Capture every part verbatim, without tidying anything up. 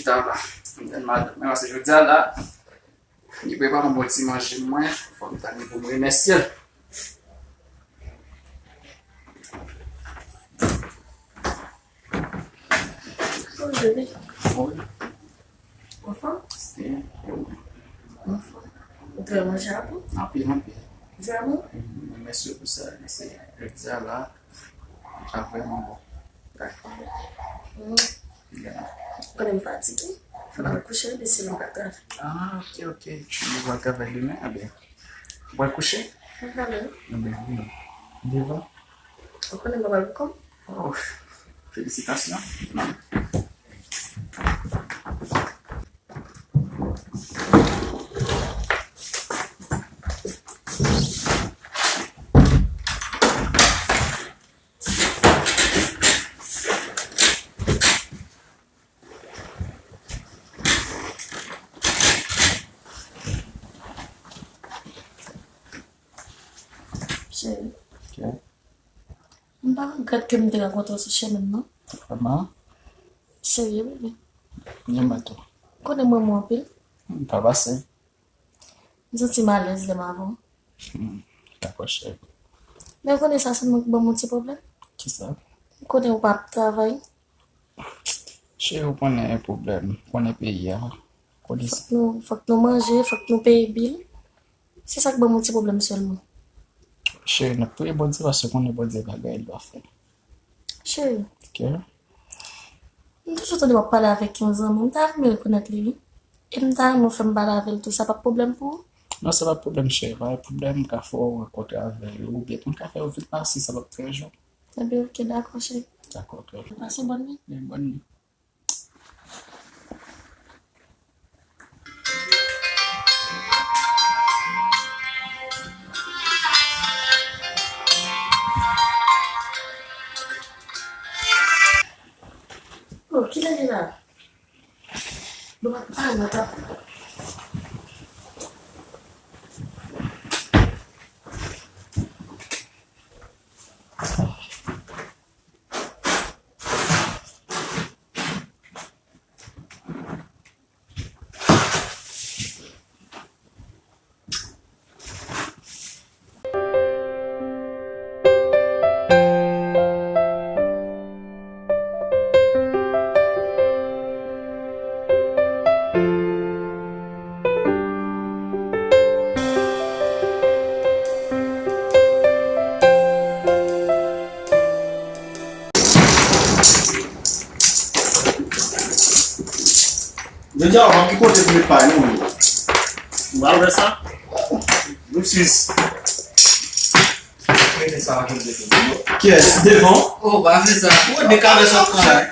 Sa va. Mwen, madanm mwen, paske jodi a la, li prepare yon bon ti manje mwen, fò m ta gen pou m remèsye l. Bonjou, wi. Wi. Anfòm? Wi, wi. Anfòm. Ou te manje apre? Anpil, anpil. Vrèman? Mwen remèsye w pou sa, se jodi a la, li ta vrèman bon. Dakò. Mm. Yeah. Konnen m fatige. Fò m al kouche, demen se lè m pral travay. Ah, ok, ok. Ou pral travay demen? Enben, ou pral kouche? Mwen pral, wi. Enben, vini. Devan. Ou konnen m pral pou kò m. Oh, felisitasyon. Cheri. Ok. M pa regrèt ke m te rankontre w sou chemen m, non. Vrèman? Serye, bebe. Mwen menm tou. Konnen m renmen w anpil. M pa pase. M santi m alèz lè m avè w. Hmm, dakò, cheri. Men w konnen sa sèlman k ban m yon ti pwoblèm? Kisa? M konnen ou p ap travay. Cheri, ou konnen pwoblèm, ou konnen peyi a. Konnen sa. Fòk nou, fòk nou manje, fòk nou peye bil. Se sa k ban m yon ti pwoblèm sèlman. Cheri, n ap priye Bondye paske konnen Bondye bagay li pa fè. Cheri. Ok. M toujou tande w ap pale avèk yon zanmi. M ta renmen rekonèt li, wi. E m ta renmen w fè m pale avè l tou. Sa p ap pwoblèm pou ou? Non, se pa pwoblèm, cheri. Pa gen pwoblèm. M ka fè w rankontre avè yo. Oubyen m ka fè yo vin pase. Sa p ap fè jou. Ebyen, ok, dakò, cheri. Dakò, ok. Pase bòn nuit. Bòn nuit. Oh, kilè li la? Bon, pa, pa, pa. Jodi a, w ap ki kote pou met pay, non? Ou pa wè sa? Lousis. Kiyès? Devan? Oh, pa fè sa. Ou wè de kavè sòt travay.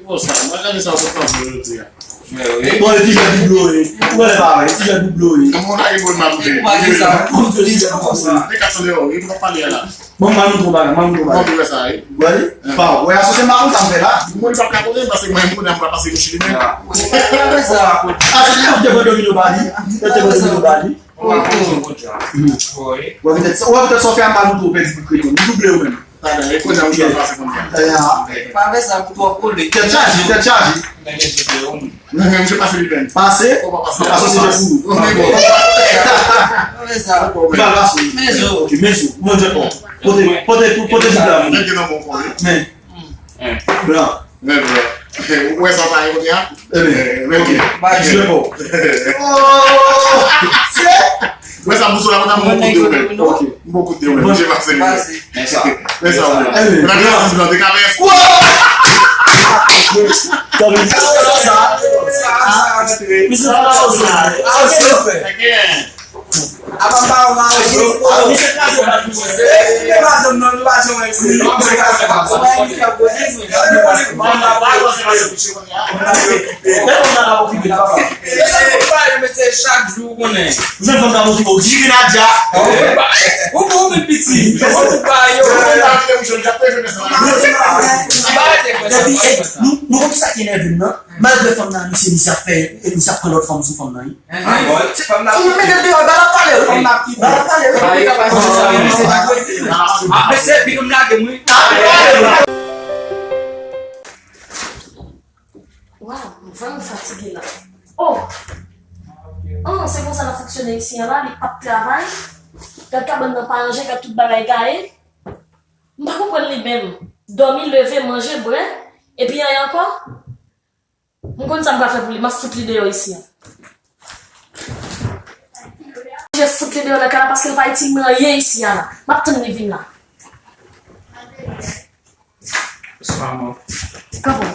Bon, sa, mwen gade sa, ou kontan pou jodi a. Bon, e ti jwèt doublo, e. Ou wè pa wè, e ti jwèt doublo, e. Kòman ou lage bon nan boute? Ou pa fè sa. Kòman ou di jwèt doublo, e? De kat san ewo, e, pou pale a la. Bon, m ba nou tro bagay, m ba nou tro bagay. Bon, pou fè sa, e. Bon, e? Pa, wè, asosye m pa konn sa m fè la. Mwen, li pa ka konnen, paske mwen, mwen, mwen pa pase mouch li menm. Ou pa fè sa. Asosye m te pran domino ba li. Yo te pran domino ba li. Ou pa konn sa w konn sa. Ou wè petèt, ou wè petèt sa w fè a m ba nou tro pèdi pou kredi. Nou double ou menm. Talè, e kounye a ou pral pase kounye a. Pa fè sa pou twò kole. Tèt chaje, tèt chaje. Men gen sou pye w. Men, men, misye pase li menm. Pase? Ou pa pase. Asosye pou ou. Pa fè sa. Li pral pase. Men zo. Ok, men zo. Manje kò. Pote, pote, pote tout la. Men gen nan bon kò, wi. Men. Blan. Men blan. Ou wè sa pa ye kounye a? Ebyen, men ok. Ba jwe pou. Oh! Se? Wè sa, bouso la, mwen ta mwen koute ou menm. Ok. Mwen koute ou menm. Mwen pase li. Men sa ou menm. Ebyen, mwen ta blan. Mwen ta blan, te ka mè. Tanmi. Sa, sa, sa. Misye pa sa. Sa, sa. Apa m pa wè mawozo. Misye kraze bat misye. E, e madanm nan, nou pa janm wè misye. Misye kraze bat misye. Lè fanm nan ka okipe l, papa. E, sa pou pale, mesye, chak jou, ou konnen. Ou jwenn fanm nan okipe w, jire Nadia. Ou bon, ou vin piti. Ou tout ba yo. Depi, e, nou, nou konn kisa ki enève m nan? Malgre fanm nan, misye, misye ap fè, e misye ap pran lòt fanm sou fanm nan, wi. Enhen. Bon, se fanm nan. Fanm nan mete l deyò, ba l ap pale, wi. Fanm nan ap kite. Ba l ap pale, wi. Ba l ap pale, wi. Ah, mesye, vin m lage m, wi. Waw, Mwen fatige la. Oh! Oh, se konsa l ap fonksyone isi a la, li p ap travay. Gad kabann nan pa ranje, gad tout bagay gaye. M pa konprann li menm. Dòmi, leve, manje, bwè, epi anyen ankò? M konn sa m pral fè pou li, m ap fout li deyò isi a. Je fout li deyò nan kay la paske l pa itil mwen anyen isi a la. M ap tann li vin la. Bonswa, man. Kanpe.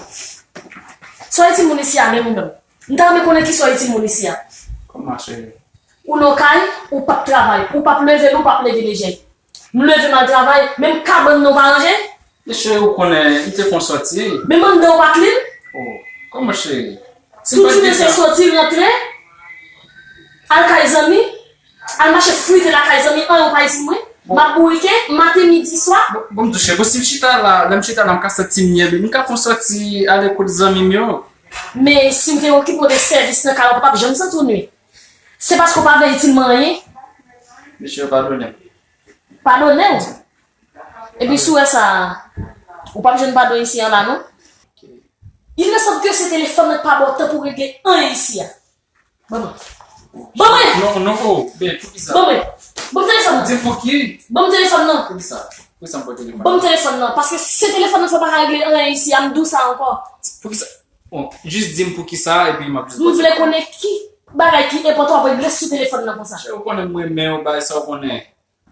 Sa w itil moun isi a menm ou menm? M ta renmen konnen kisa w itil moun isi a. Kòman, cheri? Ou nan kay, ou p ap travay, ou p ap leve, ou p ap leve lejè. M leve m al travay, menm kabann nou pa ranje. Mesye, ou konnen, m te fè yon sòti. Menm anndan ou pa klin? Oh, kòman, cheri? Si m Tout pa jounen se klin, sòti, rantre, al kay zanmi, al mache frite lakay zanmi, anyen ou pa itil mwen. M ap bourike, maten, midi, swa. Bon, bon, m touche. Bon, si m chita la, lè m chita la, m ka santi m byen, m ka fè yon sòti ale kot zanmi m yo. Men si m te okipe w de sèvis nan kay la, ou p ap janm santi w nwi. Se paske w pa vle itil mwen anyen. Mesye, padone m. Padone w? Epi si w wè sa, ou p ap jwenn padon isi an la, non. Il me semble que se telefòn nan pa ba w tan pou w regle anyen isi a. Ban mwen. Ban mwen! Non, non, oh, ben, poukisa? Ban mwen. Ban m telefòn nan. Di m pou ki? Ban m telefòn nan. Poukisa? Poukisa m pran telefòn nan? Ban m telefòn nan. Paske se telefòn nan fè w pa ka regle anyen isi a, m di w sa ankò. Poukisa? Bon, jis di m poukisa, epi m ap jis ba w telefòn. M vle konnen ki bagay ki enpòtan w ap regle sou telefòn nan konsa. Cheri, ou konnen m renmen w, bagay sa w konnen.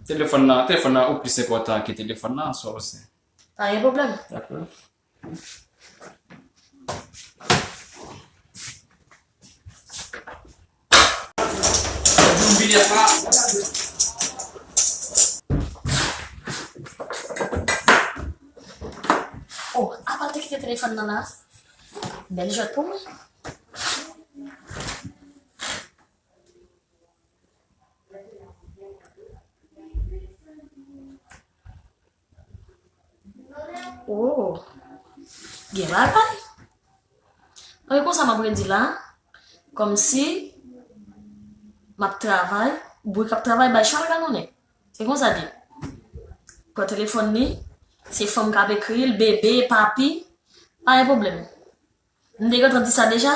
Telefòn nan, telefòn nan ou plis enpòtan ke telefòn nan, sa w se. Pa gen pwoblèm. Dakò. Oh, apa l te kite telefòn nan la? Bèl jwèt pou mwen. Oh, gen bagay. Anben konsa m ap redi la, kòmsi m ap travay, bourik ap travay, bay chal galonnen. Se konsa l ye. Pran telefòn li, se fanm k ap ekri l, bebe, papi, pa gen pwoblèm. M te gentan di sa deja.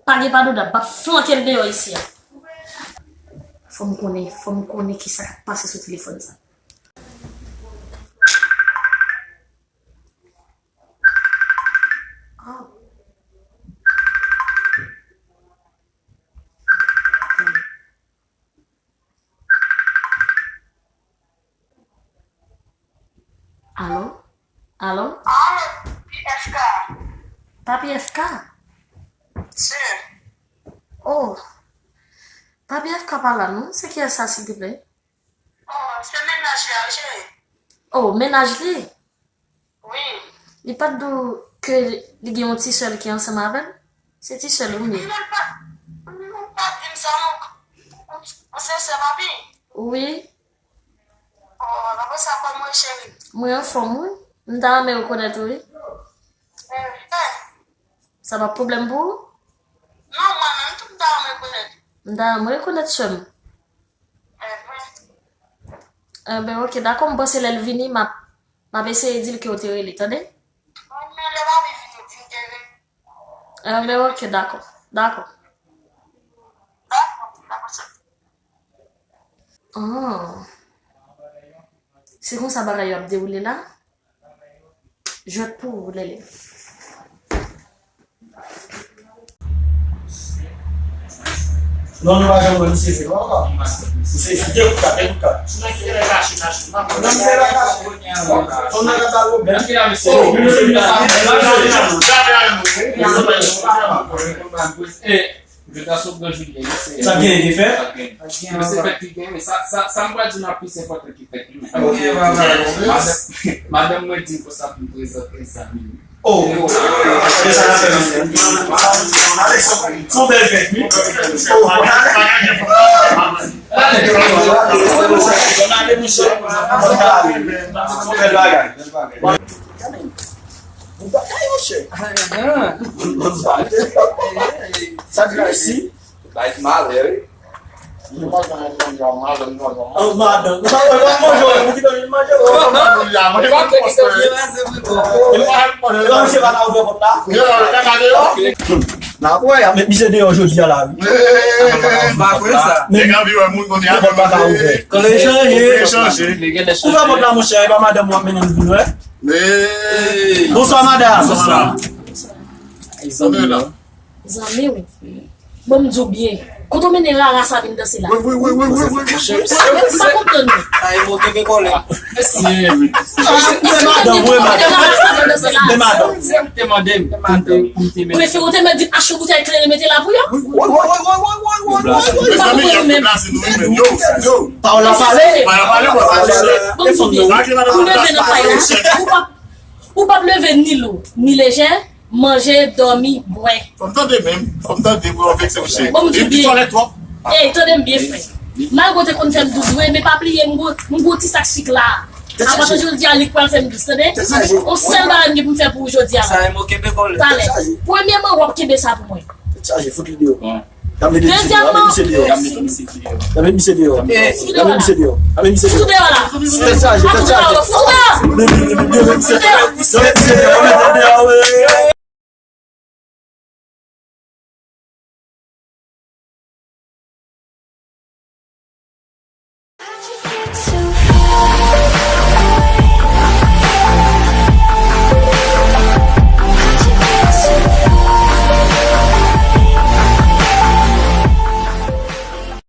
Pa gen padonab, m ap flanke l deyò isi a. Fò m konnen, fò m konnen kisa k ap pase sou telefòn sa. Ah. Alo? Alo? Alo, P F K. Papi F K? Si. Oh, Papi F K pa la non, se kiyès sa silteplè? Oh, se mennaj li a, wi, cheri. Oh, mennaj li? Wi. Li pa t di w ke li gen yon ti sè l ki ansanm avè l? Se ti sè l ou m ye. Non, li pa, li pa t di m sa non. Ou, ou se sè papi? Wi. Oh, apre sa, kòman w ye, cheri? Mwen anfòm, wi. M ta renmen rekonèt ou, wi. Enben. Sa pa pwoblèm pou ou? Non, mwen menm tou, m ta renmen rekonèt ou. M ta renmen rekonèt sè m. Enben. Enben, oke, dakò, m panse lè l vini, m ap, m ap eseye di l ke w te rele, tande? Mwen menm, lè papi vini, di m te rele. Enben, oke, dakò, dakò. Dakò, dakò, cheri. Ah. Se konsa bagay yo ap dewoule la? Jwèt pou ou, Lele. Non, nou pa janm wè misye fè, non, non. Misye, de kout kat, de kout kat. Non, misye pa kache, kache. Non, misye pa kache. Fò nou gade sa, Robert. Oh, misye pa kache. Jodi a sot nan Julien, li se. Sa gen, li fè? Sa gen. Se fèt ki gen, men sa, sa, sa m pral di nan plis enpòtan ki fèt li menm. Ok, baba. Madanm, madanm mwen di m konsa pou m prezante zanmi m. Oh, se sa n ap fè, mesye. Alex, se yon bèl fèt, wi. Oh, ale. Ale, monchè. Bèl bagay, bèl bagay. Bon bagay, monchè. Sa di mèsi. Bay malè, wi. An madanm, nou pa wè, w ap manje, w ap kite vin manje, w. Misye pa ka ouvè pòt la. N ap wè, y ap met misye deyò jodi a la, wi. Men pòt pa ka ouvè. Ouvè pòt la, monchè, e pa madanm w ap mennen l vin wè. Bonswa, madanm. Zanmi w. Bon, m di w byen. Kote w mennen rara sa vin danse la? M pa konprann ou. Ay, bon, kenbe kòlè. Men madanm, wi, madanm. Men madanm. Te mande m pou m te, pou m te mete. Prefere w te mèt di achte boutèy klere mete la pou yo. Mezanmi, y ap deplase nou, wi, men yo, yo. Pawòl la pale. Pawòl la pale, bon, sa se. Bon, m di w byen. Ou leve nan pay la. Ou p ap, ou p ap leve ni lou, ni lejè. Manje, dòmi, bwè. Fò m tande menm. Fò m tande pou yo vekse w, cheri. Bon, m di w byen. Epi twalèt twòp. Ey, tande m byen, frè. Malgre w te konn fè m dous vre, men pa bliye m gon, m gon ti sak sik la. Apati jodi a, li k pral fè m dous, tande? On sèl bagay m gen pou m fè pou ou jodi a la. Talè. Premyèman, w ap kenbe sa pou mwen. Dezyèmman, fout li deyò. Fout li deyò. Fout li deyò la. Fout li deyò la. Fout li deyò. Fout li deyò.